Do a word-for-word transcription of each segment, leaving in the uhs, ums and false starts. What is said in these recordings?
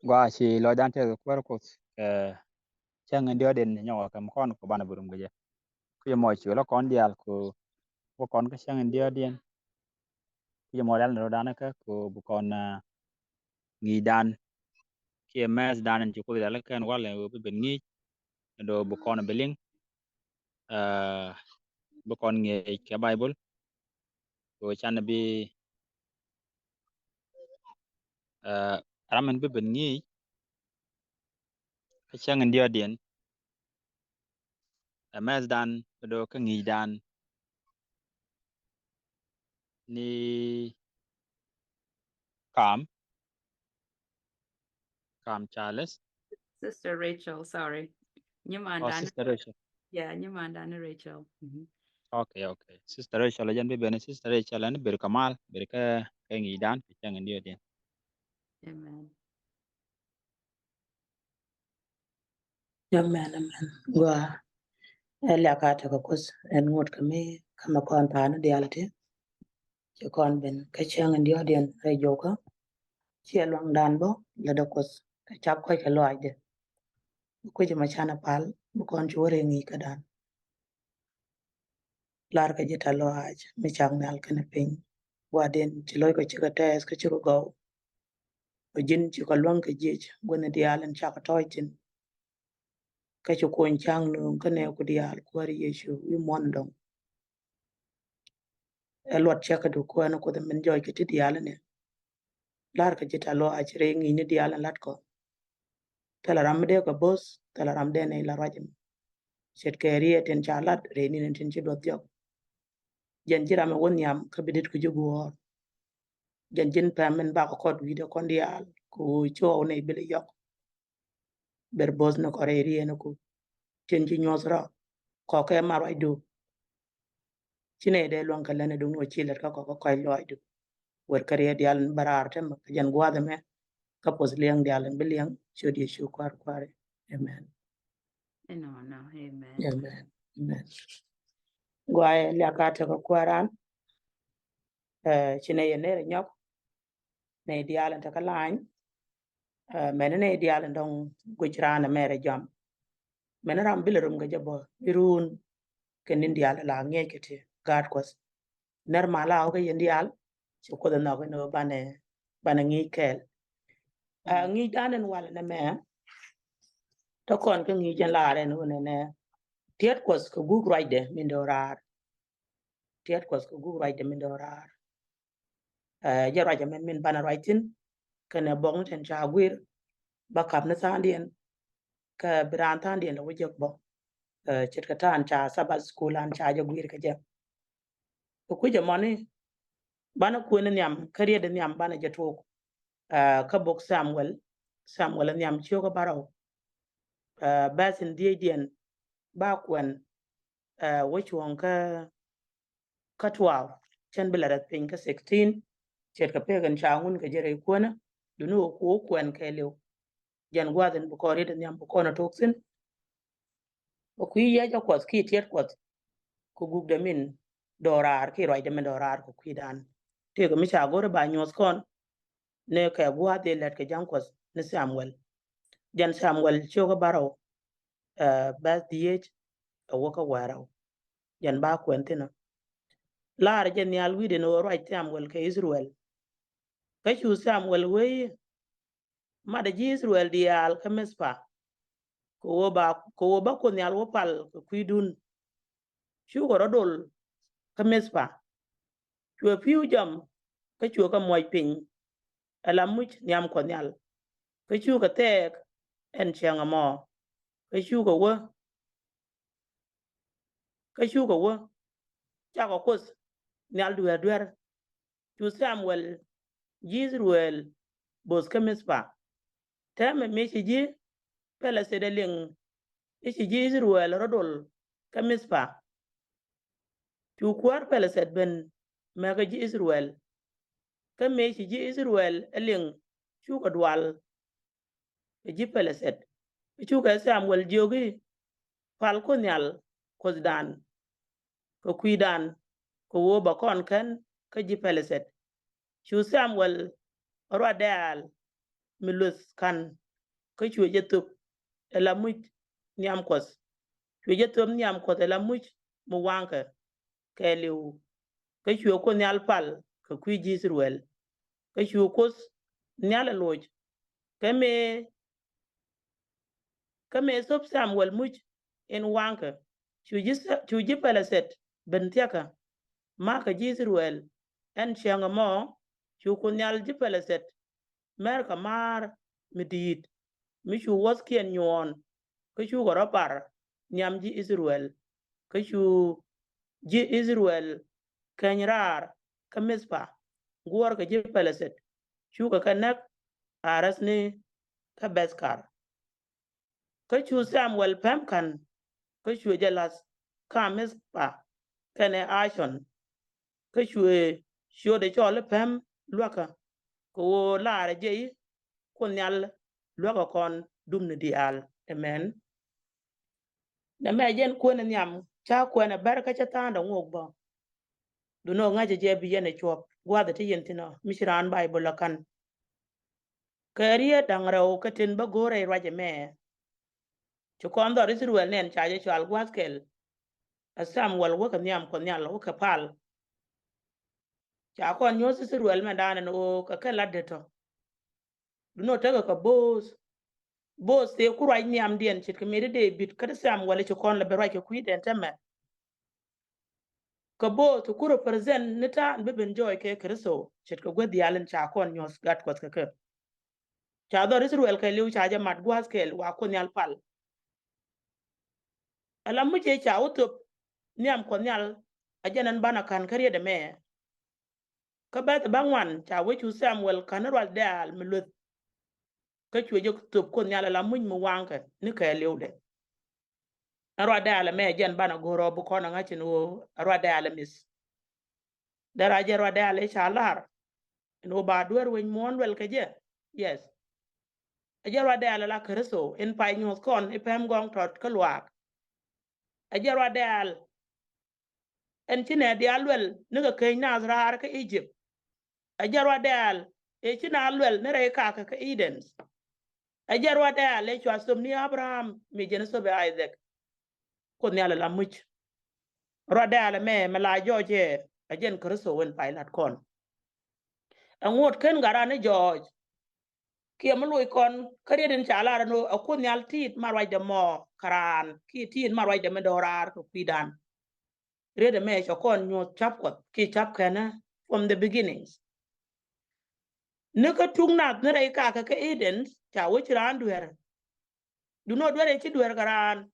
Gua ci lɔcdan tɛth kɛ kuäär Kuoth kɛ cäŋ in diɔt in nyɔk kɛ mi kɔn kɛ banɛ bi rum kɛ jɛ. Kui̱ mɔ ci wä lɔ kɔn diaal kɛ wä kɔn kä cäŋ in diɔt in. Kui̱ mɔ diaal ni rɔdan kä kɛ bi kɔn ŋi̱i̱cdan kiɛ mɛthdan in ci Kuoth diaal kɛn walɛ wä bi ben ŋi̱i̱c. Ni do bi kɔn bi liŋ bi kɔn ŋi̱i̱c kɛ Baibol. Kɛ wä can bi ram in bi ben ŋi̱i̱c kä cäŋ in diɔt in. Ɛ mɛthdan kä do kä ŋi̱i̱cdan ni kam kam Charles. Sister Rachel, sorry. Nyimandan. Oh, Sister Rachel. Yeah, nyimandan ni Rachel. Mm-hmm. Okay, okay. Sister Rachel, jɛn bi ben Sister Rachel ɛn ber kamal ber kä kä ŋi̱i̱cdan kä cäŋ in diɔt in. Amen. Amen, amen. Gua ɛ liak a tekɛ Kuoth ɛn ŋot kɛ mi kä mɛ kɔn thaani diaal ti. Ci kɔn ben kä cäŋ in diɔt in rɛy jɔkä. Ciɛ luaŋdan bä lɛ dɔ Kuoth kɛ cap kɔc kɛ lɔaacdɛ. Kui̱c mɛ canɛ pal bi kɔn ci wä rɛy ŋi̱i̱c kädan. Lar kɛ ji̱ tɛ̈th lɔaac mi cak nhial kɛnɛ piny. Gua̱diɛn ci lo̱ckɔ cikɛ tɛɛth kä cikɛ gɔw. Ɔ ji̱n cikɔ luäŋ kɛ jiec gua̱ni diaal in cakɔ tɔ̱ɔ̱c thi̱n. Kä ci kuny ca̱ŋ nööŋ kä nɛɛku diaal Kuäär Yecu wi̱i̱ muɔ̱ɔ̱n dɔ̱ŋ. Ɛ luɔt cäkädu Kuäär ni Kuoth min jɔɔc kɛ ti diaal inɛ. Lar kɛ ji̱ tɛ̈th lɔaac rɛy ŋi̱i̱cni diaal in la̱tkɔ. Thilɛ ram mi dee kɛ bo̱th, thilɛ ram dee nɛy la ruac ɛmɛ. Ce̱tkɛ riet tin ca lat rɛy ni̱n tin ci duɔth jɔk. Jɛn ji̱ ram ɛ wä nhiam kä bi dit kɛ ji̱ guɔ̱ɔ̱r. Jɛn ji̱n pɛm min bakɔ kɔt wi̱i̱dɛ kɔn diaal kɛ ɣöö cuɔw nɛy bi lɛ yɔk. Ber bo̱th ni kɔ rɛy riet ni ku tin ci nyuɔth rɔ kɔkɛ ma ruacdu. Ci nɛy dee luäŋ kɛ lät ni duŋ ni wä ci lät kä kɔkɛ kɔc lɔaacdu. Wer kä riet diaal in bä raar tämɛ kä jɛn gua̱a̱th ɛmɛ kä puɔth liɛŋ diaal in bi liɛŋ ciöt Yecu Kuäär kua̱ri. Amen. Ɛnɔnɔ, amen. Amen. Amen. Guayɛ liak a tekɛ kuääran. Ɛ, ci nɛy yɛ ner nyɔk. Nɛy diaal in tekɛ lany. Ɛ, mɛn nɛy diaal in dɔ̱ŋ guic raan ɛmɛ rɛ jɔam. Mɛn ram bi lɛ rom kɛ jɛ bä irun kɛ ni̱n diaal in la ŋiɛc kɛ ti gaat Kuɔth. Nɛr ma la ɣɔ̱k kä yɛn diaal ci Kuoth ɛ nhɔk in ɣöö banɛ banɛ ŋi̱i̱c kɛɛl. Ɛ, ŋi̱i̱cdan in wal nɛmɛ tɔ kɔn kä ŋi̱i̱c in laar ɛn ɣöö nɛnɛ tiɛt Kuɔth kɛ guuk ruacdɛ min dee raar. Tiɛt Kuɔth kɛ guuk ruacdɛ min dee raar. Ɛ, jɛ ruac ɛmɛn min banɛ ruac thi̱n kɛnɛ buɔkni tin ca guir ba kap ni tha̱a̱ŋdiɛn. Kɛ bi raan tha̱a̱ŋdiɛn lɛ wä jek bä. Ɛ, ce̱tkɛ ta̱a̱n ca Sabbath school an ca jɛ guir kɛ jɛ. Kɛ kui̱c ɛmɔni banɛ kuɛn nhiam kä riet nhiam banɛ jɛ tok. Ɛ, kä bok Samuel, Samuel nhiam cio̱kä bärɔw. Ɛ, bɛth in dhiecdiɛn ba kuɛn. Ɛ, wä cuɔ̱ɔ̱ŋ kä kä twelve cɛn bi la rɛth piny kä sixteen. Ce̱tkɛ pek in ca ŋun kɛ jɛ rɛy kuäärä duni wä ku wä kuɛn kɛɛliw. Jɛn gua̱a̱th in bi kɔn riet nhiam bi kɔn a tok thi̱n. Kɛ kui̱ yiëë jɛ Kuɔth kiɛ tiɛt Kuɔth kɛ gukdɛ min dɔɔraar kiɛ ruacdɛ min dɔɔraar kɛ kui̱dan. Tëëkɛ mi ca go̱rɛ ba nyuɔ̱th kɔn ni kɛ gua̱a̱th in lät kɛ ja̱ŋ Kuɔth ni Samuel. Jɛn Samuel cio̱kä bärɔw, ɛ, bɛth dhieec ɛ wä kä wäl rɛw. Jɛn ba kuɛn thi̱n ɔ. Laarɛ jɛ nhial wi̱i̱dɛ ni ɣöö ruac Samuel kɛ Israel. Kä cu Samuel wee i̱, matdɛ ji̱ Israel diaal kä Mithpa. Kɛ ɣöö ba, kɛ ɣöö ba Kuoth Nhial wä pal kɛ kui̱dun. Cukɛ rɔ̱ dol kä Mithpa. Cuɛ pi̱w jɔam kä cuɛ kɛ muɔc piny. Ala muc nhiam Kuɔth Nhial. Kä cukɛ thɛɛk ɛn cäŋ ɛmɔ. Kä cukɛ wä, kä cukɛ wä cakɔ Kuoth Nhial dueer duer. Cu Samuel ji̱ Israel bo̱th kä Mithpa. Täämɛ mëë ci ji̱ Pɛlɛthit ɛ liŋ i̱ ci ji̱ Israel rɔ̱ dol kä Mithpa. Cu kuäär Pɛlɛthit ben mɛk kä ji̱ Israel. Kä mëë ci ji̱ Israel ɛ liŋ cukɛ dual kɛ ji̱ Pɛlɛthit. Cukɛ Samuel jiök i̱, pal Kuoth Nhial Kuothdan kɛ kui̱dan kɛ ɣöö ba kɔn kän kä ji̱ Pɛlɛthit. Cu Samuel ruat dɛ̈ɛ̈l mi lueth ka̱n, kä cuɛ jɛ thöp ɛ la muc nhiam Kuɔth. Cuɛ jɛ thöp nhiam Kuɔth ɛ la muc mi waŋkɛ kɛɛliw. Kä cuɛ Kuoth Nhial pal kɛ kui̱ ji̱ Israel. Kä cuɛ Kuoth Nhial ɛ loc. Kä mëë, kä mëë thöp Samuel muc in waŋkɛ, cu ji̱, cu ji̱ Pɛlɛthɛt ben thia̱kä ma̱a̱kä ji̱ Israel. Ɛn cäŋ ɛmɔ cu Kuoth Nhial ji̱ Pɛlɛthɛt mɛr kɛ ma̱a̱r mi di̱i̱t, mi cu wuɔ̱thkiɛn nyuɔɔn, kä cukɛ rɔ bar nhiam ji̱ Israel. Kä cu ji̱ Israel keny raar kä Mithpa, guɔ̱ɔ̱rkɛ ji̱ Pɛlɛthɛt, cukɛ kɛ näk Arɛthni kä Bɛthkar. Kä cu Samuel päm ka̱n, kä cuɛ jɛ la̱th kä Mithpa kɛnɛ Acɔn. Kä cuɛ ciötdɛ cɔl i̱ Päm Luäkä, kɛ ɣöö laarɛ jɛ i̱ Kuoth Nhial luäkä kɔn dumni diaal. Amen. Nɛmɛ jɛn kuɛn nhiam ca kuɛn ɛ bär kä cä tha̱a̱ŋdɛ ŋok bä. Duŋni ɣöö ŋa̱cä jɛ bi yɛn ɛ cuɔp gua̱a̱th ɛ ti yɛn thi̱n ɔ, mi ci raan Bayböl ɛ ka̱n. Kɛ riet da̱ŋ rɛw kä tin bä go̱o̱rɛ ruac ɛmɛ. Ci kɔn dhɔr Ithɛrɛl nɛn ca jɛ cɔal gua̱a̱th kɛl. Ɛ Samuel wäkɛ nhiam Kuɔth Nhial wäkɛ pal. Ca kɔn nyuɔ̱th Ithɛrɛl mɛn da̱a̱n ɛn ɣöö kɛ kɛ la̱t detɔ. Duŋni ɣöö tekɛ kɛ Both. Both tëë ku ruac nhiamdiɛn ce̱tkɛ mëë ti Dee-bid kä ti Samuel ci kɔn lɛ ben ruac kɛ kui̱dɛn täämɛ. Kɛ Both ku represent ni ta̱a̱n bi ben jɔɔc kɛ Kritho ce̱tkɛ guäth diaal in ca kɔn nyuɔ̱th Gat Kuɔth kɛ kɛ. Ca dhɔr Ithɛrɛl kɛɛliw ca jɛ mat gua̱a̱th kɛl wa Kuoth Nhial pal. Ala muc ëë ca wä thöp nhiam Kuɔth Nhial, ɛ jɛn ɛn banɛ ka̱n kä riet ɛmɛ. Kä bɛ̈th bä ŋuan ca wee cu Samuel ka̱n ruath dɛ̈ɛ̈l mi lueth. Kä cuɛ jɛ thöp Kuoth Nhial ala muc mi waŋkɛ ni kɛɛliwdɛ. Ɛn ruath dɛ̈ɛ̈l ɛmɛ jɛn banɛ go̱o̱r ɔ bi kɔn ɛ ŋa̱c ɛn ɣöö ɛ ruath dɛ̈ɛ̈l ɛ mith. Dee ra jɛ ruath dɛ̈ɛ̈l ëë ca la̱r ɛn ɣöö ba dueer wec muɔ̱ɔ̱n luɛl kɛ jɛ. Yes. Ɛ jɛ ruath dɛ̈ɛ̈l ala Kritho in pay nyuɔ̱th kɔn i̱ päm gɔŋ tɔt kä luaak. Ɛ jɛ ruath dɛ̈ɛ̈l ɛn ci nɛ diaal luɛl ni kɛ keny naath raar kä Egypt. Ɛ jɛ ruath dɛ̈ɛ̈l ëë ci naath luɛl ni rɛy kakä kä Eden. Ɛ jɛ ruath dɛ̈ɛ̈l ëë cua thöp ni Abraham mi jɛn thöp ɛ Isaac. Kuoth Nhial ala muc. Ruath dɛ̈ɛ̈l ɛmɛ mɛ la jɔɔc ɛ, ɛ jɛn Kritho in pay la̱t kɔn. Ɛ ŋot ken gat ran ni jɔɔc. Kiɛ mi loc kɔn kä riet in ca lar ɛn ɣöö ɛ Kuoth Nhial ti̱i̱t ma ruacdɛ mɔ kä raan kiɛ ti̱i̱t ma ruacdɛ mi do̱raar kɛ kui̱dan. Riet ɛmɛ cɛ kɔn nyuɔ̱th ca̱p Kuɔth kiɛ ca̱p kɛnɛ from the beginnings. Ni kä tuk nath ni rɛy kakä kä Eden ca wee ci raan dueer. Duŋni ɣöö dueer ëë ci dueer kɛ raan.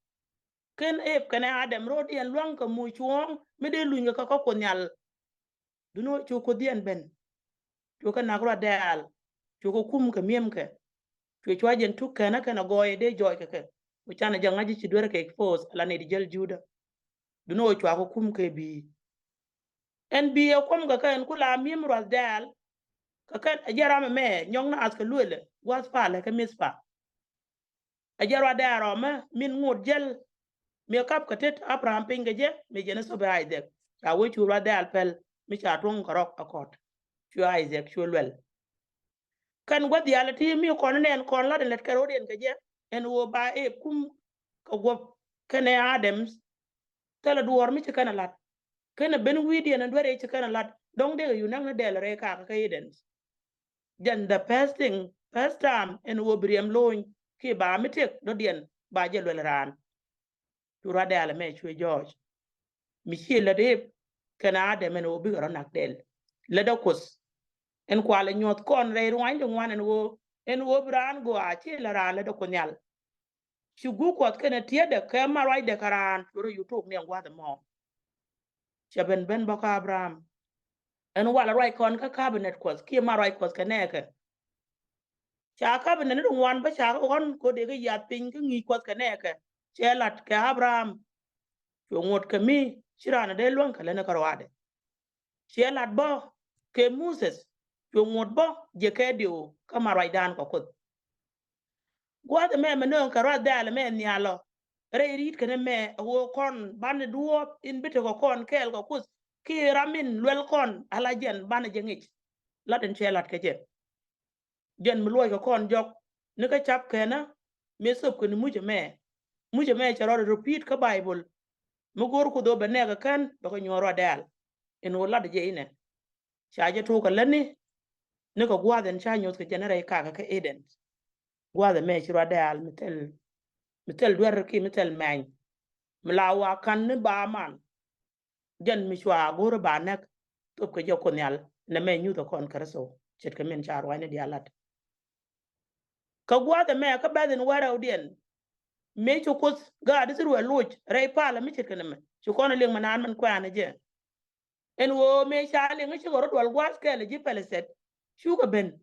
Ken Eve kɛnɛ Adam ro̱o̱diɛn luäŋ kɛ muc cuɔ̱ɔ̱ŋ mi dee luny kɛ kä Kuoth Nhial. Duŋni ɣöö cu Kuothdiɛn ben. Cu kɛ nak ruath dɛ̈ɛ̈l. Cu kɛ kum kɛ miemkɛ. Cu cua jɛn tuk kɛnɛ kɛnɛ gɔɔyɛ dee jɔɔc kɛ kɛ. Ku canɛ jɛ ŋa̱c ci dueer kɛ expose ala nɛy ti jäl Juda. Duŋni ɣöö cua kɛ kum kɛ bi̱i̱. Ɛn bi̱i̱ ɛ kuɔm kɛ kɛ ɛn ku la miem ruath dɛ̈ɛ̈l. Kɛ kɛn ɛ jɛ ram ɛmɛ nyɔk naath kɛ luelɛ gua̱th palɛ kä Mithpa. Ɛ jɛ ruath dɛ̈ɛ̈l rɔmɛ min ŋot jäl. Mi kap kɛ tet Abraham piny kɛ jɛ mi jɛn thöp ɛ Isaac. Ca wee cu ruath dɛ̈ɛ̈l pɛl mi ca tuɔ̱ŋ kɛ rɔk ɛ kɔt. Cu Isaac cu luɛl. Kɛn gua̱th diaal ti mi kɔn nɛn kɔn la̱t ɛn lät kɛ ro̱o̱diɛn kɛ jɛ ɛn ɣöö ba Eve kum kɛ guɔ̱p kɛnɛ Adam. Thilɛ duɔ̱ɔ̱r mi ci kɛn ɛ la̱t. Kɛnɛ ben wi̱i̱diɛn ɛn dueer ëë ci kɛn ɛ la̱t dɔ̱ŋ dee kɛ yunaŋ ni dɛl rɛy kakä kä Eden. Jɛn the first thing, first time ɛn ɣöö bi riɛm lo̱ny kiɛ ba mi tëk dɔ̱diɛn ba jɛ luɛl raan. Cu ruath dɛ̈ɛ̈l ɛmɛ cuɛ jɔɔc. Mi ciɛ lät Eve kɛnɛ Adam ɛn ɣöö bikɛ rɔ nak dɛl. Lätdä Kuoth. Ɛn kualɛ nyuɔ̱th kɔn rɛy ruanydiɛn ŋuan ɛn ɣöö, ɛn ɣöö bi raan gɔaa ciɛ lät raan lätdä Kuoth Nhial. Ci guuk Kuɔth kɛnɛ tiɛtdɛ kɛ ma ruacdɛ kä raan cu rɔ yut tok ni ɛn gua̱th ɛmɔ. Cɛ ben ben bä kä Abraham. Ɛn walɛ ruac kɔn kä cabinet Kuɔth kiɛ ma ruac Kuɔth kɛ nɛɛkɛ. Ca cabinet ni ti ŋuan bä ca kɛ ɣɔn kɛ ɣöö dee kɛ yiath piny kä ŋi̱i̱c Kuɔth kɛ nɛɛkɛ. Cɛ la̱t kɛ Abraham. Cuɛ ŋot kɛ mi ci raan dee luäŋ kɛ lätni kä ruaadɛ. Ciɛ la̱t bä kɛ Moses. Cuɛ ŋot bä jɛ kɛ diw kä ma ruacdan kɛ Kuoth. Gua̱th ɛmɛ mɛ nööŋ kɛ ruath dɛ̈ɛ̈l ɛmɛ nhial ɔ. Rɛy ri̱i̱t kɛn ɛmɛ ɛ ɣöö kɔn banɛ duɔ̱ɔ̱p in bi tekɛ kɔn kɛɛl kɛ Kuoth kiɛ ram in luɛl kɔn ala jɛn banɛ jɛ ŋic. La̱t in cɛ la̱t kɛ jɛ. Jɛn mi luɔc kɛ kɔn jɔk ni kä cap kɛnä, mëë thöp kɛ ni mucɛ mɛ. Mucɛ mɛ cɛ rɔɔdɛ repeat kä Baibol. Mi go̱o̱r Kuoth ɣöö bɛ nɛɛk kɛ kän, bɛ kɛ nyuɔ̱ɔ̱r ruac dɛ̈ɛ̈l. Ɛn ɣöö latdɛ jɛ inɛ. Ca jɛ tuɔɔk kɛ lätni, ni kɛ gua̱a̱th ɛn ca nyuɔ̱th kɛ jɛn rɛy kakä kä Eden. Gua̱a̱th ɛmɛ ci ruac dɛ̈ɛ̈l mi thil, mi thil duer kiɛ mi thil mɛny. Mi la wa ka̱n ni ba man. Jɛn mi cua go̱o̱r ba näk, thöp kɛ jɛ Kuoth Nhial, nɛmɛ nyuthɛ kɔn Kritho, ce̱tkɛ min ca ruacni diaal lat. Kä gua̱a̱th ɛmɛ kä bɛ̈th in wärɛwdiɛn, mëë ci Kuoth gaat Ithɛrɛl loc rɛy palä mi ce̱tkɛ nɛmɛ, ci kɔn liŋ mi naan min kuɛ̈ɛ̈n ɛ jɛ. Ɛn ɣöö mëë ca liŋ i̱ cikɛ rɔ̱ dual gua̱a̱th kɛɛl ɛ ji̱ Pɛlɛthɛt, cukɛ ben.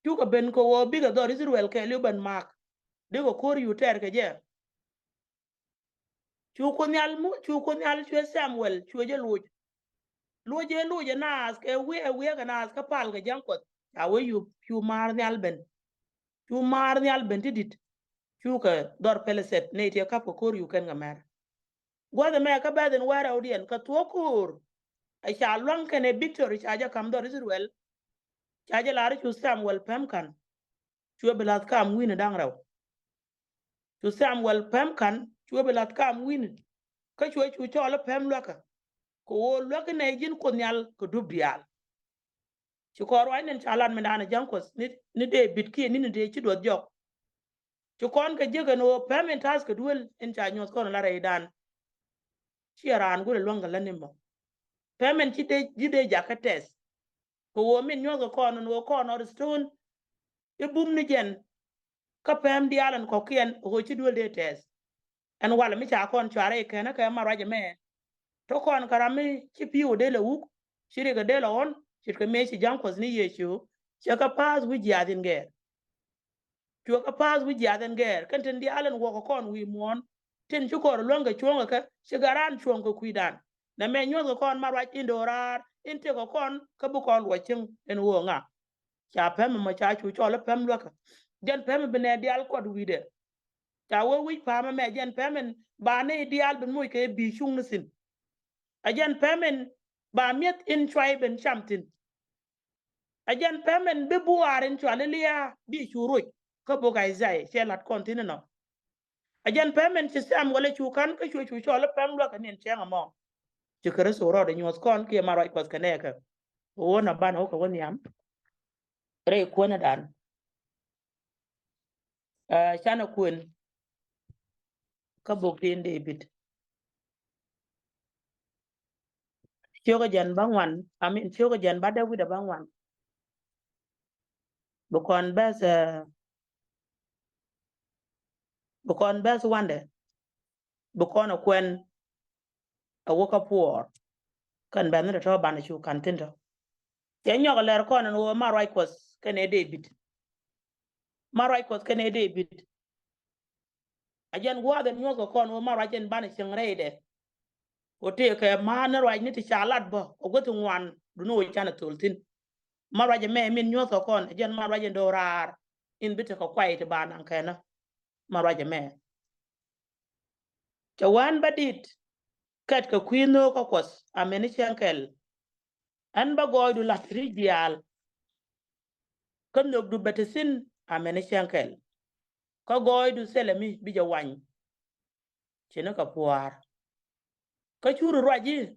Cukɛ ben kɛ ɣöö bikɛ dhɔr Ithɛrɛl kɛɛliw ben ma̱a̱k. Dikɛ ko̱r yuu tɛɛr kɛ jɛ. Cu Kuoth Nhial mu, cu Kuoth Nhial cuɛ Samuel, cuɛ jɛ loc. Loc jɛ loc ɛ naath kɛ wiɛ, wiɛ kɛ naath kä pal kɛ ja̱ŋ Kuɔth. Ca wee cu, cu maar nhial ben. Cu maar nhial ben ti di̱t. Cukɛ dhɔr Pɛlɛthɛt nɛy ti ɛ ka̱p kɛ ko̱r yuu kɛn kɛ mɛr. Gua̱th ɛmɛ kä bɛ̈th in wärɛwdiɛn kɛ thuɔ̱k ko̱o̱r. Ɛ ca lua̱ŋ kɛnɛ victory ca jɛ ka̱m dhɔr Ithɛrɛl. Ca jɛ lar i̱ cu Samuel päm ka̱n. Cuɛ bi la̱th kam wi̱n da̱ŋ rɛw. Cu Samuel päm ka̱n, cuɛ bi la̱th kam wi̱n. Kä cuɛ cu cɔl i̱ päm luäkä. Kɛ ɣöö luäk inɛ ji̱n Kuoth Nhial kɛ dup diaal. Ci kɔn ruac ni̱n ca lat mi da̱a̱n ɛ ja̱ŋ Kuɔth ni, ni Dee-bid kiɛ ni̱n in dee ci duɔth jɔk. Ci kɔn kɛ jiäk ɛn ɣöö päm in ta̱a̱th kɛ duel in ca nyuɔ̱th kɔn la rɛydan. Ciɛ raan go̱o̱rɛ luäŋ kɛ lätni mɔ. Päm in ci dee, ji̱ dee jakä tɛth. Kɛ ɣöö min nyuɔ̱th kɛ kɔn ɛn ɣöö kɔn ɔr stone. I̱ bum ni jɛn. Kä päm diaal ɛn kɔ̱kiɛn ɣöö ci duel dee tɛth. Ɛn walɛ mi ca kɔn cuarɛ i̱ kɛn ɛ kɛ ma ruac ɛmɛ. Tɔ kɔn kɛ ram mi ci pi̱i̱ wä dee lɛ wuk, ci rikɛ dee lɛ ɣɔn, ce̱tkɛ mëë ci ja̱ŋ Kuɔth ni Yecu, cɛ kɛ pa̱a̱th wi̱c jiaath in gɛɛr. Cuɛ kɛ pa̱a̱th wi̱c jiaath in gɛɛr, kɛn tin diaal in wuɔk kɛ kɔn wi̱i̱ muɔ̱ɔ̱n, tin ci kɔr luäŋ kɛ cuɔ̱ŋ kɛ kɛ, ci kɛ raan cuɔ̱ŋ kɛ kui̱dan. Nɛmɛ nyuɔ̱th kɛ kɔn ma ruac in do̱raar, in tëk kɛ kɔn, kä bi kɔn luɔc cieŋ in ɣöö ŋa. Ca päm ɛmɔ ca cu cɔl i̱ päm luäkä. Jɛn päm bi nɛ diaal kuɔt wi̱i̱dɛ. Ca wee wi̱c pa̱a̱m ɛmɛ jɛn päm ɛn ba nɛy diaal ben moc kɛ bi cuŋ ni thi̱n. Ɛ jɛn päm ɛn ba mi̱eth in cuay ben cam thi̱n. Ɛ jɛn päm ɛn bi buaar in cual i̱ liaa bi cu roc kä bok Isaiah cɛ la̱t kɔn thi̱n inɔ. Ɛ jɛn päm ɛn ci Samuel ɛ cu ka̱n kä cuɛ cu cɔl i̱ päm luäk ɛ niɛn cäŋ ɛmɔ. Ci Kritho rɔɔdɛ nyuɔ̱th kɔn kiɛ ma ruac Kuɔth kɛ nɛɛkɛ. Ɣöö na banɛ wä kɛ wä nhiam rɛy kuäänädan. Ɛ, canɛ kuën kä bok tin Dee-bid. Ciökä jɛn bä ŋuan, I mean, ciökä jɛn bä dee wi̱dɛ bä ŋuan. Bi kɔn bɛth, ɛ, bi kɔn bɛth wandɛ. Bi kɔn ɛ kuɛn ɛ wä kä puɔɔr. Kɛn bɛth ni tɔ̱tɔ̱ banɛ cu ka̱n thi̱n tɔ. Cɛ nyɔk ɛ lɛr kɔn ɛn ɣöö ma ruac Kuɔth kɛnɛ Dee-bid. Ma ruac Kuɔth kɛnɛ Dee-bid. A jɛn gua̱a̱th ɛn nyuɔ̱th kɛ kɔn ɣöö ma ruac ɛn banɛ cieŋ rɛydɛ. Ɣöö tëëkɛ ma̱a̱n ni ruac ni ti ca lat bä ɛ guäth ti ŋuan duni ɣöö canɛ thöl thi̱n. Ma ruac ɛmɛ min nyuɔ̱th kɛ kɔn a jɛn ma ruac ɛn do̱raar in bi tekɛ kuay ti ba naŋ kɛnä. Ma ruac ɛmɛ. Cɛ wään bä dit kɛt kɛ kui̱ nhöökä Kuɔth amäni cäŋ kɛl. Ɛn bä gɔɔydu la̱th ri̱c diaal. Kä nhökdu bɛ te thi̱n amäni cäŋ kɛl. Kä gɔɔydu thilɛ mi bi jɛ wany. Ci ni kɛ pua̱a̱r. Kä curi ruac i̱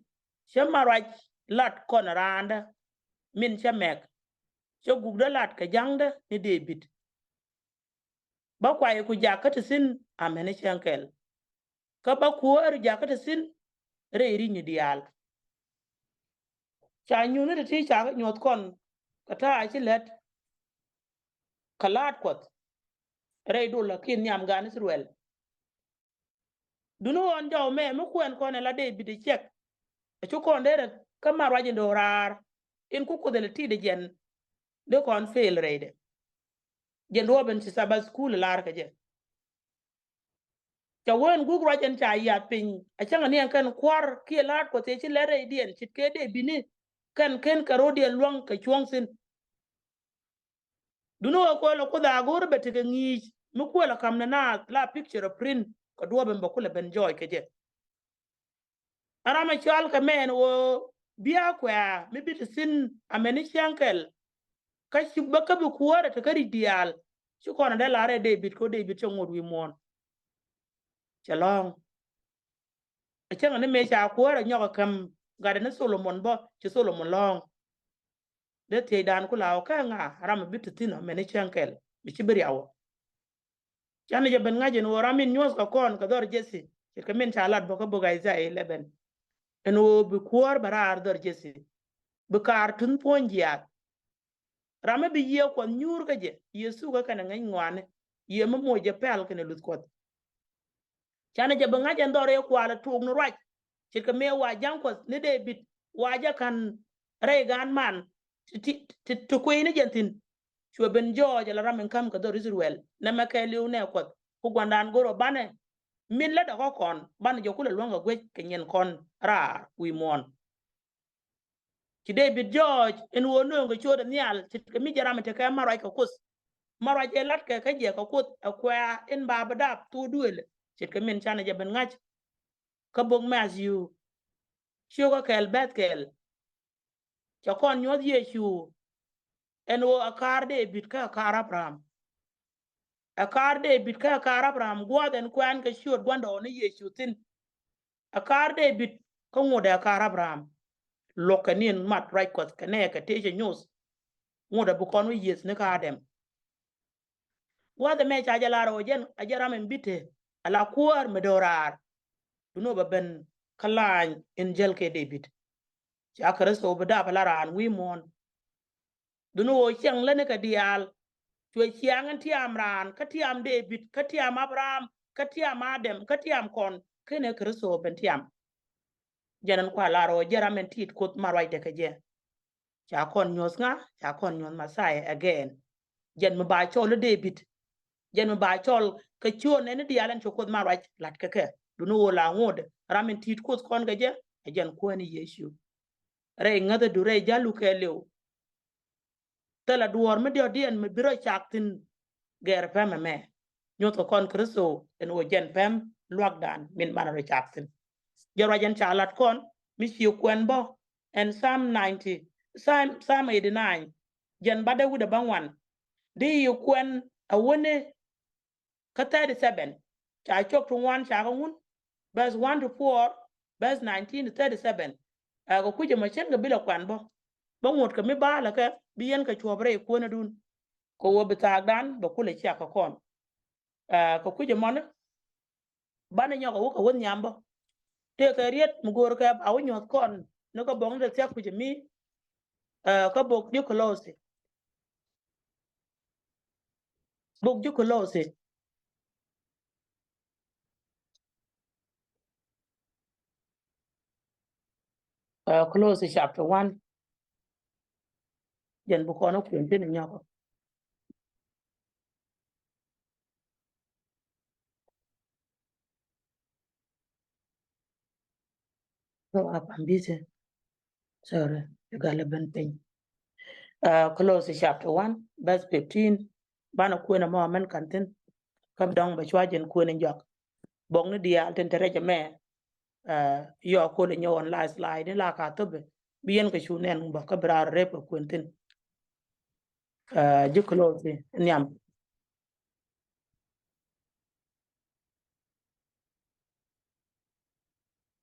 cä ma ruac lat kɔn raandä min cä mɛk. Cä gukdä lat kɛ ja̱ŋdä ni Dee-bid. Bä kuay ku jakä ti thi̱n amäni cäŋ kɛl. Kä bä kuäär jakä ti thi̱n rɛy ri̱cni diaal. Ca nyuuth ni ti ti ca kɛ nyuɔ̱th kɔn kɛ ta̱a̱ ci lät. Kɛ la̱a̱t Kuɔth rɛy dol la kiɛ nhiam gan Ithɛrɛl. Duni ɣɔn jɔw mɛ mi kuɛn kɔn ɛ la Dee-bid ɛ ciɛk. Ɛ cu kɔn derɛ kä ma ruac in do̱raar in ku Kuoth ɛ lɛ ti̱i̱dɛ jɛn. Dee kɔn fail rɛydɛ. Jɛn duɔ̱ɔ̱p in ci Sabbath school ɛ lar kɛ jɛ. Ca wee in guk ruac in ca yath piny a cäŋ aniɛn kɛn kua̱r kiɛ la̱a̱t Kuɔth ëë ci lɛt rɛydiɛn ce̱tkɛ Dee-bid ni kɛn ken kɛ ro̱diɛn luäŋ kɛ cuɔ̱ŋ thi̱n. Duni ɣöö kuɛl ɛ Kuoth a go̱o̱r bɛ tekɛ ŋi̱i̱c mi kuɛl ɛ ka̱m ni naath la picture ɛ print kɛ duɔ̱ɔ̱p in bɛ kulɛ ben jɔɔc kɛ jɛ. Ɛ ram ɛ cɔal kɛ mɛn ɣöö bia kuɛ̈ɛ̈ mi bi te thi̱n amäni cäŋ kɛl. Kä ci bä kä bi kuäärä te kä ri̱c diaal. Ci kɔn a dee lar ɛ David kɛ ɣöö David cɛ ŋot wi̱i̱ muɔ̱ɔ̱n. Cɛ lɔ̱ŋ. Ɛ cäŋ ni mëë ca kuäärä nyɔk ɛ käm gatdɛ ni Solomon bä, ci Solomon lɔ̱ŋ. Dee thiecdan ku la ɣöö kä ŋa ram mi bi te thi̱n ɔ mɛn i̱ cäŋ kɛl mi ci bi riaw ɔ. Canɛ jɛ ben ŋa̱c ɛn ɣöö ram in nyuɔ̱th kɛ kɔn kɛ dhɔr Jesi ce̱tkɛ min ca lat bä kä bok Isaiah eleven. Ɛn ɣöö bi kuäär bɛ raar dhɔr Jesi, bi kaar tunh puɔ̱ny jiaath. Ram mi bi Yiëë Kuɔth nyuur kä jɛ, Yecu kä kɛnɛ ŋäc ŋɔaani, Yiëë mi moc jɛ pɛl kɛnɛ luth Kuɔth. Canɛ jɛ bi ŋa̱c ɛn dhɔr ëë kualɛ tuɔɔk ni ruac. Ce̱tkɛ mëë wa ja̱ŋ Kuɔth ni David, wa jɛ ka̱n rɛy gaan man ti, ti, ti, ti kui̱ni jɛn thi̱n. Cuɛ ben jɔɔc ala ram in ka̱m kɛ dhɔr Israel, nɛmɛ kɛɛliw nɛ Kuɔth ku gua̱ndan go̱r ɔ banɛ. Min lätdɛ kä kɔn banɛ jɛ kulɛ luäŋ kɛ guec kɛ nyin kɔn raar wi̱i̱ muɔ̱ɔ̱n. Ci David jɔɔc ɛn ɣöö nööŋ kɛ ciötdɛ nhial, ce̱tkɛ mi jɛ ram in tekɛ mat ruac kɛ Kuoth. Mat ruac ëë latkɛ kä jɛ kɛ Kuoth ɛ kuɛ̈ɛ̈ in ba bi dap thok duëël, ce̱tkɛ min canɛ jɛ ben ŋa̱c kä bok Mathiu ciökä kɛl bɛ̈th kɛl. Cɛ kɔn nyuɔ̱th Yecu ɛn ɣöö ɛ kaar David kä ɛ kaar Abraham. Ɛ kaar David kä ɛ kaar Abraham, gua̱a̱th ɛn kuɛ̈ɛ̈n kɛ ciöt Gua̱ndɔɔŋni Yecu thi̱n. Ɛ kaar David kä ŋotdɛ ɛ kaar Abraham. Luɔ̱kɛ ni ɛn mat ruac Kuɔth kɛ nɛɛkɛ tëë cɛ nyoth. Ŋotdɛ bi kɔn wä yiëth ni kä Adam. Gua̱a̱th ɛmɛ ca jɛ lar ɣöö jɛn a jɛ ram in bi te ala kuäär mi do̱raar. Duŋni ɣöö bɛ ben kä la̱a̱ny in jäl kɛ David. Ca Kritho bi dap ala raan wi̱i̱ muɔ̱ɔ̱n. Duŋni ɣöö ciɛŋ lätni kɛ diaal. Cuɛ ciaŋ in tiam raan, kä tiam David, kä tiam Abraham, kä tiam Adam, kä tiam kɔn, /kenɛ Kritho ben tiam. Jɛn ɛn kua lar ɣöö jɛn ram in tiit Kuoth mat ruacdɛ kɛ jɛ. Ca kɔn nyuɔ̱th ŋa? Ca kɔn nyuɔ̱th Messiah again. Jɛn mi ba cɔl i̱ David. Jɛn mi ba cɔl kɛ ciötni diaal ɛn ci Kuoth mat ruac la̱t kɛ kɛ. Duŋni ɣöö la ŋot ram in tiit Kuoth kɔn kɛ jɛ, ɛ jɛn Kuäär ni Yecu. Rɛy ŋäthädu, rɛy ja̱lu kɛɛliw. Thilɛ duɔ̱ɔ̱r mi diɔ̱kdiɛn mi bi rɔ cak thi̱n gɛr pɛmɛ mɛ. Nyuɔ̱thkɛ kɔn Kritho ɛn ɣöö jɛn pɛm lua̱kdan min banɛ rɔ cak thi̱n. Jɛn ruac ɛn ca lat kɔn mi ci kuɛn bä ɛn Psalm ninety, Psalm, Psalm eighty-nine. Jɛn bädɛ wi̱cdɛ bäŋuan. Di yi kuɛn a wäni kä thirty-seven. Ca cok ti ŋuan ca kä ŋun. Verse one to four, verse nineteen to thirty-seven. Ɛ, kɛ kui̱c ɛmɔ cɛn kɛ bilɛ kuɛn bä. Bä ŋot kɛ mi baalɛ kɛ bi yɛn kɛ cuɔp rɛy kuäänädun. Kɛ ɣöö bi thaakdan bɛ kulɛ ciak kɛ kɔn. Ɛ, kɛ kui̱c ɛmɔni banɛ nyɔk a wä kɛ wä nhiam bä. Tëëkɛ riet mi go̱o̱rkɛ ba wä nyuɔ̱th kɔn ni kä bokni ti thia̱k kui̱c ɛmi. Ɛ, kä bok ji̱ Kolosi. Bok ji̱ Kolosi. Ɛ, Kolosi chapter one. Jɛn bi kɔn ɔ kuɛn thin nyɔk. So, I'm busy. Sorry, you got a ben piny. Uh, Kolosi chapter one, verse fifteen. Banɛ kuɛn ɛmɔ mɛn ka̱n thi̱n. Kä bi dɔ̱ŋ bɛ cua jɛn kuɛn in jɔak. Bokni diaal tin te rɛc ɛmɛ. Uh, yɔ kol in nyɛ online slide ni la ka thop bi yɛn kɛ cu nɛn bä kä bi raar rep kɛ kuɛn thi̱n. Uh, ji̱ Kolosi nhiam.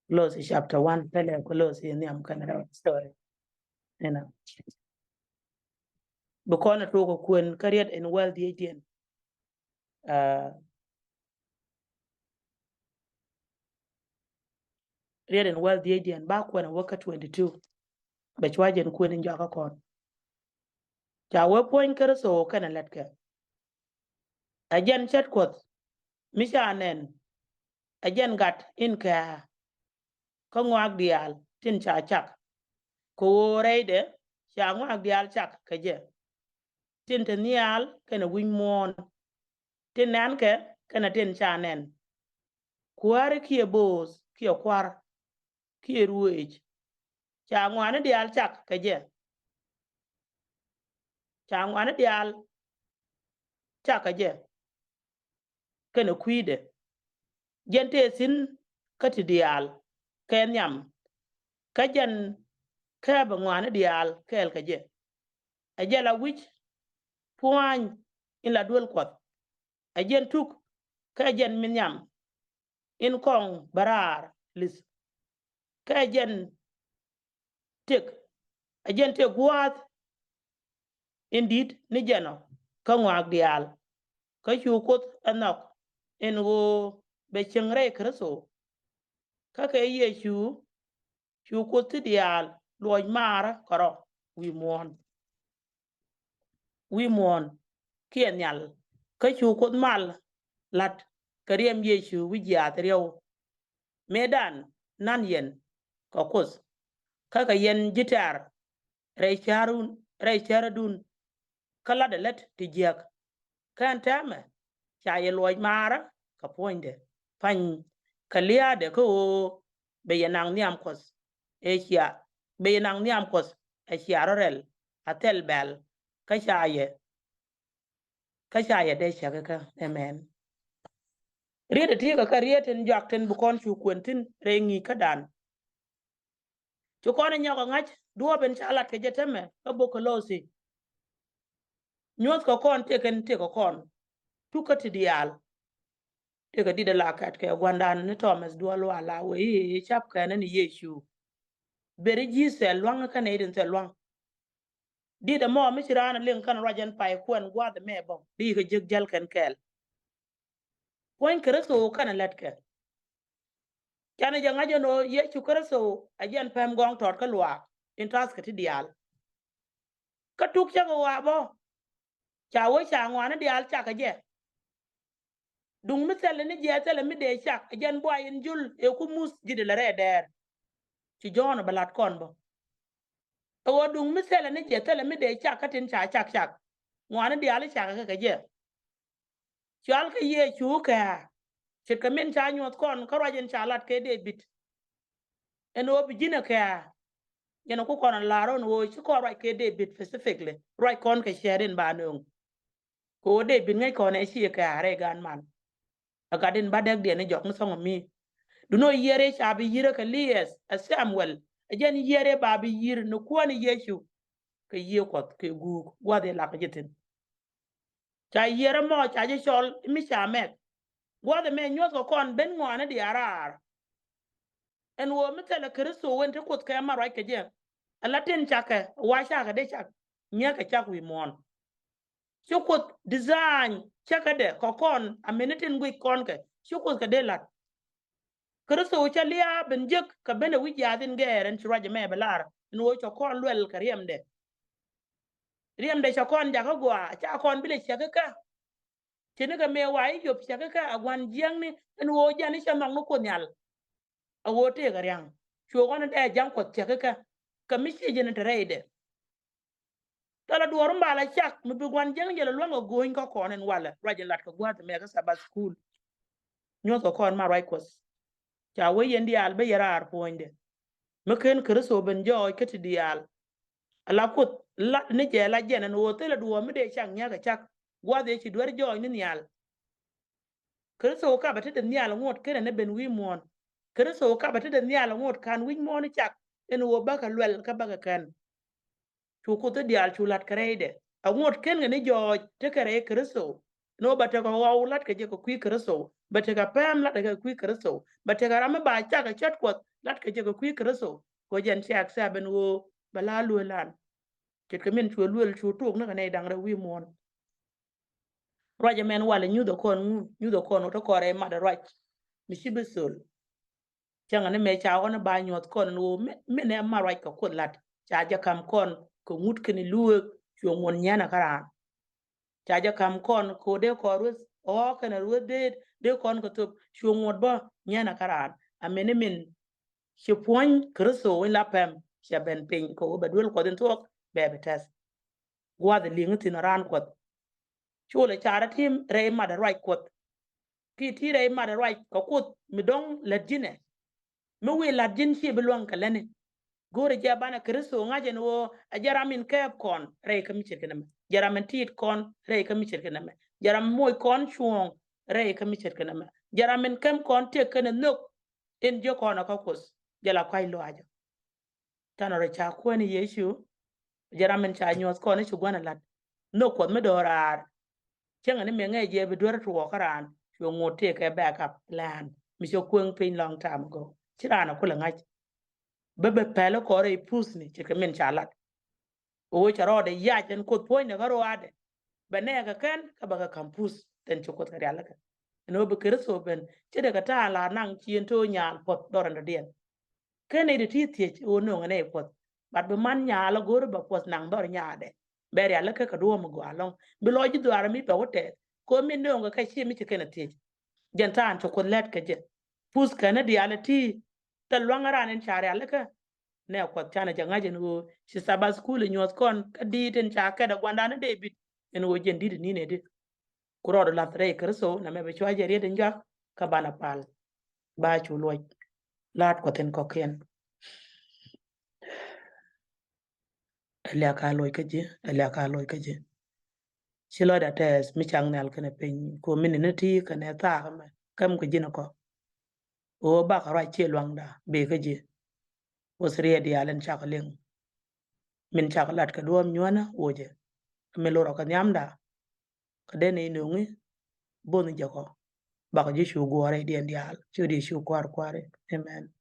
Kolosi chapter one, pɛlɛ Kolosi nhiam kɛn rɛw story. You know. Bi kɔn a tuɔk a kuɛn kä riet in wäl dhiecdiɛn. Uh, riet in wäl dhiecdiɛn ba kuɛn a wä kä twenty-two. Bɛ cua jɛn kuɛn in jɔak kä kɔn. Ca wee puɔ̱ny Kritho kɛnɛ lätkɛ. Ɛ jɛn cät Kuɔth mi ca nɛn. Ɛ jɛn gat in kɛ̈ɛ̈ kä ŋɔak diaal tin ca cak. Kɛ ɣöö rɛydɛ ca ŋɔak diaal cak kɛ jɛ. Tin te nhial kɛnɛ wi̱c muɔ̱ɔ̱n. Tin nɛnkɛ kɛnɛ tin ca nɛn. Kuääri kiɛ bööth kiɛ kua̱r kiɛ ruëëc. Ca ŋɔaani diaal cak kɛ jɛ. Ca ŋɔaani diaal cak kɛ jɛ. Kɛnɛ kui̱dɛ. Jɛn tëë thi̱n kä ti diaal kɛ nhiam. Kä jɛn kɛpɛ ŋɔaani diaal kɛɛl kɛ jɛ. Ɛ jɛ la wi̱c pua̱ny in la duel Kuɔth. Ɛ jɛn tuk kä ɛ jɛn mi nhiam in kɔŋ bä raar li̱th. Kä ɛ jɛn tëk, ɛ jɛn tëk gua̱a̱th in di̱t ni jɛn ɔ kä ŋɔak diaal. Kä cu Kuoth ɛ nhɔk in ɣöö bɛ cieŋ rɛy Kritho. Kä kɛ Yecu cu Kuoth ti diaal luɔc maarä kärɔ̱ wi̱i̱ muɔ̱ɔ̱n. Wi̱i̱ muɔ̱ɔ̱n kiɛ nhial. Kä cu Kuoth mal la̱t kɛ riɛm Yecu wi̱c jiaath riɛw. Mëëdan na̱n yɛn kɛ Kuoth kä kɛ yɛn ji̱ tɛ̈r rɛy cäärun, rɛy cäärädun. Kä la̱tdɛ lät ti jiäk. Kä ɛn täämɛ ca yɛ luɔc maarä kɛ puɔ̱nydɛ pa̱ny kɛ lia̱a̱dɛ kä ɣöö bɛ yɛ naŋ nhiam Kuɔth ɛ cia, bɛ yɛ naŋ nhiam Kuɔth ɛ cia rɔ̱ rɛl a thɛl bɛl. Kä ca yɛ, kä ca yɛ dee cäk kä. Amen. Riet ɛ ti kɛ kä riet tin juak tin bi kɔn cu kuɛn thi̱n rɛy ŋi̱i̱c kädan. Ci kɔn ɛ nyɔk ɛ ŋa̱c duɔ̱ɔ̱p in ca lat kɛ jɛ täämɛ kä bok Kolosi. Nyuɔ̱th kɛ kɔn tëk in tëk kɛ kɔn. Tuk kä ti diaal. Tëk kɛ dit ɛ la kɛt kɛ gua̱ndan ni Thomas Duɔl Wala wee i̱ cap kɛn ni Yecu. Beri ji̱ thil lua̱ŋ kä nɛy tin thil lua̱ŋ. Dit ɛmɔ mi ci raan ɛ liŋ kɛn ruac ɛn pay kuɛn gua̱a̱th ɛmɛ bä di kɛ jiäk jäl kɛn kɛɛl. Puɔ̱ny Kritho kɛn ɛ lät kɛ. Canɛ jɛ ŋa̱c ɛn ɣöö Yecu Kritho ɛ jɛn päm gɔ̱ŋ tɔt kä luaak in ta̱th kɛ ti diaal. Kä tuk cä kɛ ɣɔaa bä ca wee ca ŋɔaani diaal cak kɛ jɛ. Duŋ mi thilɛ ni jɛ thilɛ mi dee cak ɛ jɛn buay in jul ëë ku muth ji̱ di lɛ rɛɛ dɛɛr. Ci Jɔ̱ɔ̱n ɛ bɛ la̱t kɔn bä. Ɛ ɣöö duŋ mi thilɛ ni jɛ thilɛ mi dee cak kä tin ca cak cak. Ŋɔaani diaal i̱ cak kɛ kɛ jɛ. Cual kɛ Yecu kɛ ce̱tkɛ min ca nyuɔ̱th kɔn kä ruac in ca lat kɛ David. Ɛn ɣöö bi ji̱n ɛ kɛ yɛn ɛ ku kɔn ɛ la̱r ɣän ɣöö ci kɔn ruac kɛ David specifically ruac kɔn kɛ ciɛɛt in ba nööŋ. Kɛ ɣöö David ŋäc kɔn ɛ ci kɛ rɛy gan man. Ɛ gat in ba dɛk diɛn i̱ jɔk ni thɔŋ mi. Duno yiëër i̱ ca bi yi̱r ɛ kɛ liɛth ɛ Samuel ɛ jɛn yiëër i̱ ba bi yi̱r ni kuäär ni Yecu. Kɛ yiëë Kuɔth kɛ guuk gua̱th i̱ lak ji̱ thi̱n. Ca yiëër ɛmɔ ca ji̱ cɔl mi ca mɛk. Gua̱th ɛmɛ nyuɔ̱th kɛ kɔn ben ŋɔaani diaal raar. Ɛn ɣöö mi thilɛ Kritho wen ti Kuoth kɛ ma ruac kɛ jɛ. Ala tin cakɛ wa cakɛ dee cak nyɛkɛ cak wi̱i̱ muɔ̱ɔ̱n. Ci Kuoth design cäkädɛ kɛ kɔn a mini tin guic kɔn kɛ ci Kuoth kɛ dee la̱t. Kritho cä lia̱a̱ ben jek kɛ ben ɛ wi̱c yath in gɛɛr ɛn ci ruac ɛmɛ bɛ lar ɛn ɣöö cɛ kɔn luɛl kɛ riɛmdɛ. Riɛmdɛ cɛ kɔn jakä gɔaa ca kɔn bi lɛ ciɛk ikä. Ci ni kɛ mëë wa i̱ yop ciɛk ikä a gua̱n jiäkni ɛn ɣöö jɛn i̱ cɛ nhɔk ni Kuoth Nhial. A ɣöö tëëkɛ ria̱ŋ cuɛ ɣɔn in dee ja̱ŋ Kuɔth ciɛk ikä kɛ mi ciɛ jɛn in te rɛydɛ. Tɔlɛ duɔ̱ɔ̱r in ba la cak mi bi gua̱n jiäkni jɛ lɛ luäŋ kɛ go̱o̱ny kä kɔn in walɛ ruac in lat kɛ gua̱a̱th mɛ kä Sabbath school. Nyuɔ̱th kɛ kɔn ma ruac Kuɔth. Ca wee yɛn diaal bä yɛ raar puɔ̱nydɛ. Mi ken Kritho ben jɔɔc kä ti diaal. Ala Kuoth la ni jɛ la jɛn ɛn ɣöö thilɛ duɔ̱ɔ̱r mi dee cak nyäk ɛ cak gua̱th ëë ci duer jɔɔc ni nhial. Kritho kapɛ tetdɛ nhial ŋot kenɛ ni ben wi̱i̱ muɔ̱ɔ̱n. Kritho kapɛ tetdɛ nhial ŋot ka̱n wi̱c muɔ̱ɔ̱n i̱ cak ɛn ɣöö bäkɛ luɛl kä bäkɛ kɛn. Cu Kuoth i̱ diaal cu la̱t kɛ rɛydɛ. Aŋot ken kɛ ni jɔɔc tekɛ rɛy Kritho. Ni ɣöö bɛ tekɛ ɣɔw la̱t kɛ jɛ kɛ kui̱ Kritho. Bɛ tekɛ pɛm la̱t kɛ kui̱ Kritho. Bɛ tekɛ ram mi ba cak kɛ cät Kuɔth la̱t kɛ jɛ kɛ kui̱ Kritho. Kɛ jɛn ciak thɛp ɛn ɣöö bɛ la luelan. Ce̱tkɛ min cuɛ luel cu tuɔɔk ni kɛ nɛy da̱ŋ rɛw wi̱i̱ muɔ̱ɔ̱n. Ruac ɛmɛn walɛ nyuthɛ kɔn ŋu, nyuthɛ kɔn ɣöö te kɔn rɛy mat ɛ ruac mi ci bi thöl. Cäŋɛ ni mëë ca ɣɔn i̱ ba nyuɔ̱th kɔn ɛn ɣöö mi, mi nɛ ma ruac kɛ Kuoth la̱t ca jɛ ka̱m kɔn kɛ ŋut kɛn i̱ lueek cuɛ ŋuɔ̱n nyɛn ɛ kä raan. Ca jɛ ka̱m kɔn kɛ ɣöö dee kɔn rueth ɣɔ̱ɔ̱k kɛn ɛ rueth deet dee kɔn kɛ thöp cuɛ ŋuɔ̱t bä nyɛn ɛ kä raan. Amini min ci puɔ̱ny Kritho in la pɛm cɛ ben piny kɛ ɣöö bɛ duel Kuɔth in thuɔ̱k bɛ bi tɛth. Gua̱th li̱ŋ thi̱n raan Kuɔth. Cu lɛ car tim rɛy mat ruac Kuɔth. Ki ti rɛy mat ruac kɛ Kuoth mi dɔ̱ŋ lät ji̱n ɛ. Mi wi̱i̱ la̱t ji̱n ci bi luäŋ kɛ lätni. Go̱o̱rɛ jɛ banɛ Kritho ŋa̱c ɛn ɣöö ɛ jɛ ram in kɛɛp kɔn rɛy kä mi ce̱tkɛ nɛmɛ. Jɛ ram in ti̱i̱t kɔn rɛy kä mi ce̱tkɛ nɛmɛ. Jɛ ram moc kɔn cuɔ̱ɔ̱ŋ rɛy kä mi ce̱tkɛ nɛmɛ. Jɛ ram in käm kɔn tëk kɛnɛ nhök in jiök kɔn ɛ kä Kuoth. Jɛ la kua̱c lɔaacä. Canɛ rɔ ca kuäär ni Yecu. Jɛ ram in ca nyuɔ̱th kɔn i̱ ci gua̱n ɛ la̱t. nhök Kuɔth mi do̱raar. Cäŋɛ ni mëë ŋäc jɛ bi duer tuɔɔk kä raan, cuɛ ŋot tëëkɛ backup plan mi cɛ kueŋ piny long time ago. Ci raan a kulɛ ŋa̱c. Bä bɛ pɛl kɔrɛ i̱ puth ni ce̱tkɛ min ca lat. Ɣöö ca rɔɔdɛ yac ɛn Kuoth puɔ̱nydɛ kä ruaadɛ. Bɛ nɛɛkɛ kɛn kä bɛ kɛ ka̱m puth tɛn ci Kuoth kɛ rialikä. Ɛn ɣöö bi Kritho ben ce̱tkɛ ta̱a̱ la naŋ ci ɛn to̱ nyaal puɔ̱th dhɔr ɛn dɔ̱diɛn. Ken nɛy ti ti thiec ɣöö no̱o̱ŋ ɛ nɛy puɔ̱th. But bi man nyaal a go̱o̱r bɛ puɔ̱th naŋ dhɔr nyaadɛ. Bɛ rialikä kɛ duɔ̱ɔ̱m mi gɔaa ɛlɔ̱ŋ. Bi lɔc ji̱ dhuaar mi pɛ wä tɛth. Kɛ ɣöö min no̱o̱ŋ kɛ kɛ ci mi ci kɛn a thiec. Jɛn ta̱a̱n ci Kuoth lɛt kɛ jɛ. Puth kɛn ni diaal ɛ ti. Thil luaŋ ɛ raan in ca rialikä. Nɛ Kuɔth canɛ jɛ ŋa̱c ɛn ɣöö ci Sabbath school ɛ nyuɔ̱th kɔn kä di̱i̱t in ca kɛt ɛ gua̱ndan ni David. Ɛn ɣöö jɛn di̱t in ni̱n ɛ di. Ku rɔɔdu lath rɛy Kritho nɛmɛ bi cua jɛ riet in jɔak kä banɛ pal. Ba cu luɔc. Laat Kuɔth in kɔ̱kiɛn. Ɛ liak a loc kä ji̱, ɛ liak a loc kä ji̱. Ci lɔcda tɛɛth mi cak nhial kɛnɛ piny, ku mi ni ni ti kɛnɛ thaak mɛ, käm kɛ ji̱n kɔ. Ɣöö bakɛ ruac ciɛ luaŋda, bëë kä ji̱. Wuɔth riɛt diaal in cak liŋ. Min cak lat kɛ duɔ̱ɔ̱m nyuänä wocɛ. Mi lorɔ kɛ nhiamda. Kä den i̱ no̱ŋi, bo̱n jɛ kɔ. Bakɛ ji̱ cu guɔ̱ɔ̱rɛ diɛn diaal, cu di cu kua̱r kua̱ri. Amen.